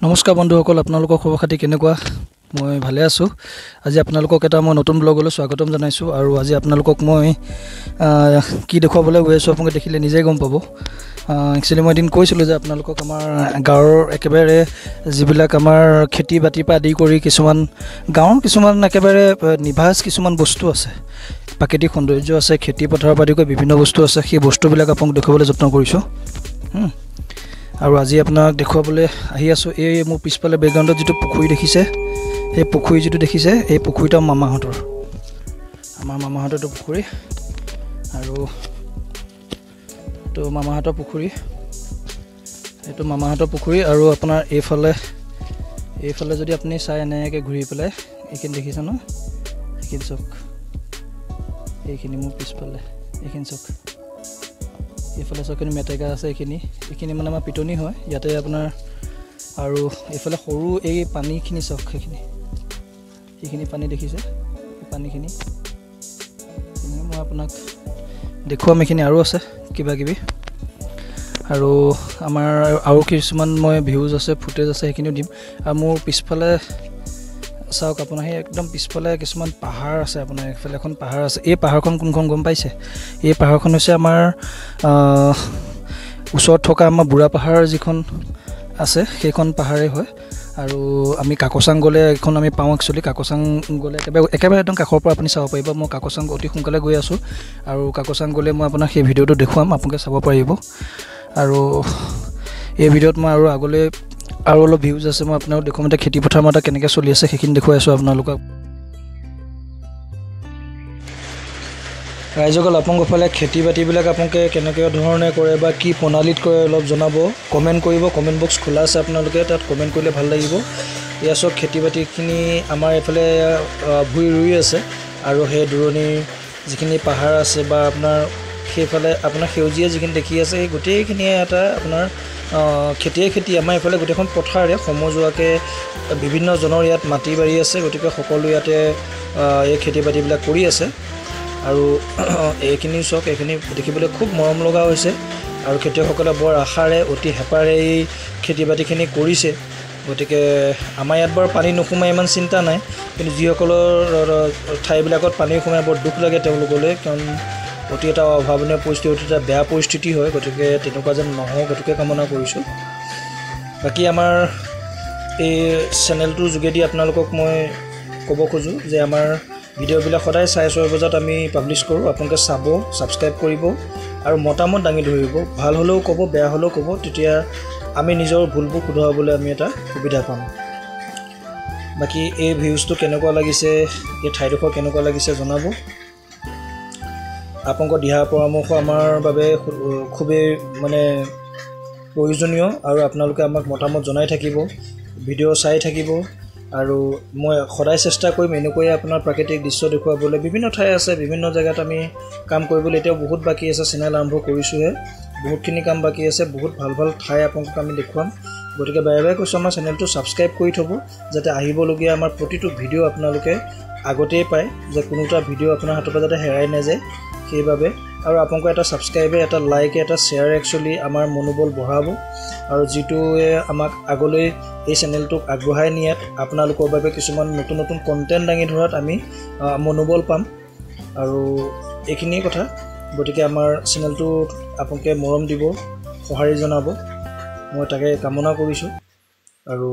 নমস্কাৰ বন্ধুসকল, আপোনালোকৰ খবৰ খাতি কেনেকুৱা? মই ভালে আছোঁ। আজি আপোনালোকক এটা মই নতুন ব্লগলৈ স্বাগতম জনাইছোঁ। আৰু আজি আপোনালোকক মই কি দেখুৱাবলৈ গৈ আছোঁ আপোনালোকে দেখিলে নিজেই গম পাব। একচুৱেলি মই এদিন কৈছিলোঁ যে আপোনালোকক আমাৰ গাঁৱৰ একেবাৰে যিবিলাক আমাৰ খেতি বাতিৰ পৰা আদি কৰি কিছুমান গাঁৱৰ কিছুমান একেবাৰে নিভাঁজ কিছুমান বস্তু আছে, প্ৰাকৃতিক সৌন্দৰ্য আছে, খেতি পথাৰৰ পৰা আদি কৰি বিভিন্ন বস্তু আছে, সেই বস্তুবিলাক আপোনাক দেখুৱাবলৈ যত্ন কৰিছোঁ। আৰু আজি আপোনাক দেখুৱাবলৈ আহি আছোঁ এই মোৰ পিছফালে বেকগ্ৰাউণ্ডত যিটো পুখুৰী দেখিছে, সেই পুখুৰী যিটো দেখিছে, এই পুখুৰীটো মামাহঁতৰ, আমাৰ মামাহঁতৰটো পুখুৰী। আৰু তো মামাহঁতৰ পুখুৰী, এইটো মামাহঁতৰ পুখুৰী। আৰু আপোনাৰ এইফালে যদি আপুনি চাই এনেকৈ ঘূৰি পেলাই এইখিনি দেখিছে ন, এইখিনি চাওক, এইখিনি মোৰ পিছফালে, এইখিনি চাওক, এইফালে চাওক মেটেকা আছে, এইখিনি মানে আমাৰ পিটনি হয় ইয়াতে আপোনাৰ। আৰু এইফালে সৰু এই পানীখিনি চাওক, সেইখিনি পানী দেখিছে, এই পানীখিনি মই আপোনাক দেখুৱাম। এইখিনি আৰু আছে কিবা কিবি, আৰু আমাৰ আৰু কিছুমান মই ভিউজ আছে, ফুটেজ আছে, সেইখিনিও দিম। আৰু মোৰ পিছফালে চাওক আপোনাৰ, সেই একদম পিছফালে কিছুমান পাহাৰ আছে, আপোনাৰ এইফালে এখন পাহাৰ আছে। এই পাহাৰখন কোনখন গম পাইছে? এই পাহাৰখন হৈছে আমাৰ ওচৰত থকা আমাৰ বুঢ়া পাহাৰ যিখন আছে, সেইখন পাহাৰেই হয়। আৰু আমি কাকচাং গ'লে এইখন আমি পাওঁ। একচুৱেলি কাকচাং গ'লে একেবাৰে একদম কাষৰ পৰা আপুনি চাব পাৰিব। মই কাকচাং অতি সোনকালে গৈ আছোঁ, আৰু কাকচাং গ'লে মই আপোনাক সেই ভিডিঅ'টো দেখুৱাম, আপোনালোকে চাব পাৰিব। আৰু এই ভিডিঅ'ত মই আৰু আগলৈ আৰু অলপ ভিউজ আছে, মই আপোনাক দেখুৱাম। এতিয়া খেতি পথাৰ মই এটা কেনেকৈ চলি আছে সেইখিনি দেখুৱাই আছোঁ আপোনালোকক। ৰাইজসকল, আপোনালোকৰ ফালে খেতি বাতিবিলাক আপোনালোকে কেনেকৈ ধৰণে কৰে বা কি প্ৰণালীত কৰে অলপ জনাব, কমেণ্ট কৰিব। কমেণ্ট বক্স খোলা আছে, আপোনালোকে তাত কমেণ্ট কৰিলে ভাল লাগিব। এয়া চব খেতি বাতিখিনি আমাৰ এইফালে ভূঁই ৰুই আছে। আৰু সেই দূৰণিৰ যিখিনি পাহাৰ আছে বা আপোনাৰ সেইফালে আপোনাৰ সেউজীয়া যিখিনি দেখি আছে, সেই গোটেইখিনিয়ে এটা আপোনাৰ খেতিয়ে খেতি। আমাৰ এইফালে গোটেইখন পথাৰে সমজুৱাকৈ বিভিন্ন জনৰ ইয়াত মাটি বাৰী আছে, গতিকে সকলো ইয়াতে এই খেতি বাতিবিলাক কৰি আছে। আৰু এইখিনি চাওক, এইখিনি দেখিবলৈ খুব মৰম লগা হৈছে। আৰু খেতিয়কসকলে বৰ আশাৰে অতি হেঁপাহেৰে এই খেতি বাতিখিনি কৰিছে। গতিকে আমাৰ ইয়াত বাৰু পানী নোসোমাই, ইমান চিন্তা নাই, কিন্তু যিসকলৰ ঠাইবিলাকত পানী সোমাই বৰ দুখ লাগে তেওঁলোকলৈ, কাৰণ অতি এটা অভাৱনীয় পৰিস্থিতি, অতি এটা বেয়া পৰিস্থিতি হয়। গতিকে তেনেকুৱা যেন নহওক, সেইটোকে কামনা কৰিছোঁ। বাকী আমাৰ এই চেনেলটোৰ যোগেদি আপোনালোকক মই ক'ব খোজোঁ যে আমাৰ ভিডিঅ'বিলাক সদায় 6:30 বজাত আমি পাব্লিছ কৰোঁ। আপোনালোকে চাব, ছাবস্ক্ৰাইব কৰিব আৰু মতামত দাঙি ধৰিব। ভাল হ'লেও ক'ব, বেয়া হ'লেও ক'ব, তেতিয়া আমি নিজৰ ভুলবোৰ শুধৰাবলৈ আমি এটা সুবিধা পাম। বাকী এই ভিউজটো কেনেকুৱা লাগিছে, এই ঠাইডোখৰ কেনেকুৱা লাগিছে জনাব। আপোনালোকৰ দিহা পৰামৰ্শ আমাৰ বাবে খুবেই মানে প্ৰয়োজনীয়। আৰু আপোনালোকে আমাক মতামত জনাই থাকিব, ভিডিঅ' চাই থাকিব। আৰু মই সদায় চেষ্টা কৰিম এনেকুৱাই আপোনাৰ প্ৰাকৃতিক দৃশ্য দেখুৱাবলৈ। বিভিন্ন ঠাই আছে, বিভিন্ন জেগাত আমি কাম কৰিবলৈ এতিয়াও বহুত বাকী আছে। চেনেল আৰম্ভ কৰিছোঁহে, বহুতখিনি কাম বাকী আছে, বহুত ভাল ভাল ঠাই আপোনালোকক আমি দেখুৱাম। গতিকে বাৰে বাৰে কৈছোঁ, আমাৰ চেনেলটো ছাবস্ক্ৰাইব কৰি থ'ব, যাতে আহিবলগীয়া আমাৰ প্ৰতিটো ভিডিঅ' আপোনালোকে আগতেই পায়, যে কোনো এটা ভিডিঅ' আপোনাৰ হাতৰ পৰা যাতে হেৰাই নাযায় সেইবাবে। আৰু আপোনালোকৰ এটা ছাবস্ক্ৰাইবে, এটা লাইকে, এটা শ্বেয়াৰ একচুৱেলি আমাৰ মনোবল বঢ়াব, আৰু যিটোৱে আমাক আগলৈ এই চেনেলটোক আগবঢ়াই নিয়াত, আপোনালোকৰ বাবে কিছুমান নতুন নতুন কণ্টেণ্ট দাঙি ধৰাত আমি মনোবল পাম। আৰু এইখিনিয়ে কথা। গতিকে আমাৰ চেনেলটোত আপোনালোকে মৰম দিব, সঁহাৰি জনাব, মই তাকে কামনা কৰিছোঁ। আৰু